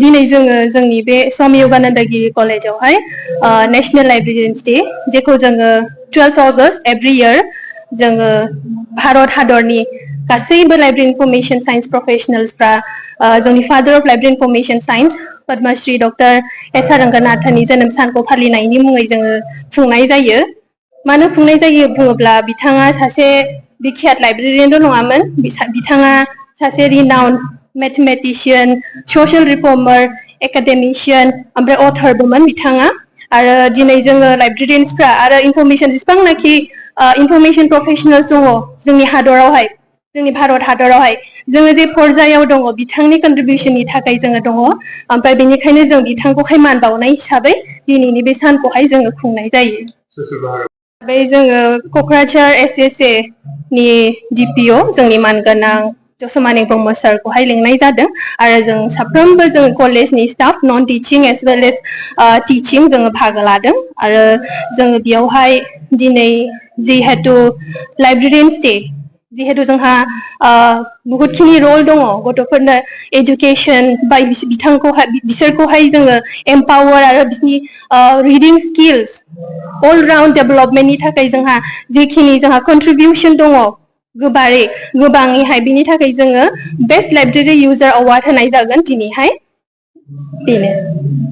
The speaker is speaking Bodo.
दिनै जोङो जोंनि बे स्वामी योगानन्द गिरि कलेजावहाय नेशनेल लाइब्रेरियन्स डे जेखौ जोङो 12 अगस्ट एभ्रि इयार जोङो भारत हादरनि गासैबो लाइब्रेरि इनफरमेशन साइंस प्रोफेशनल्सफ्रा जोंनि father of library information science Padmashri doctor S R रंगनाथननि जोनोम सानखौ फालिनायनि मुङै जोङो खुंनाय जायो। मानो खुंनाय जायो बुङोब्ला बिथाङा सासे बिख्यात लाइब्रेरियानल' नङामोन, बिथाङा सासे रिनाउन्ड मेथमेटिशियान, ससियेल रिफर्मार, एकाडेमिशियान ओमफ्राय अथरबोमोन बिथाङा। आरो दिनै जोङो लाइब्रेरियानसफ्रा आरो इनफरमेशन जेसेबांनाखि इनफरमेशन प्रोफेशनल्स दङ जोंनि हादरावहाय, जोंनि भारत हादरावहाय जोङो जे पर्जायाव दङ बिथांनि कन्ट्रिबिउसननि थाखाय जोङो दङ। ओमफ्राय बेनिखायनो जों बिथांखौहाय मान बावनाय हिसाबै दिनैनि बे सानखौहाय जोङो खुंनाय जायो। बे जोङो क'क्राझार एसएसए नि डिपिअ जोंनि मानगोनां जसमानि ब्रह्म सारखौहाय लिंनाय जादों आरो जों साफ्रोमबो जों कलेजनि staff non teaching as well as teaching जोङो बाहागो लादों आरो जोङो बेयावहाय दिनै जिहेतु लाइब्रेरियन्स डे जिहेतु जोंहा बहुतखिनि रल दङ गथ'फोरनो एडुकेशन बा बिसोरखौहाय जोङो एम्पावार आरो बिसोरनि रिडिं स्किल्स अल राउन्ड डेभेलपमेन्टनि थाखाय जोंहा जेखिनि जोंहा कन्ट्रिबिउसन दङ गोबाङैहाय बिनि थाखाय जोङो बेस्ट लाइब्रेरि इउजार एवार्ड होनाय जागोन दिनैहाय बेनो।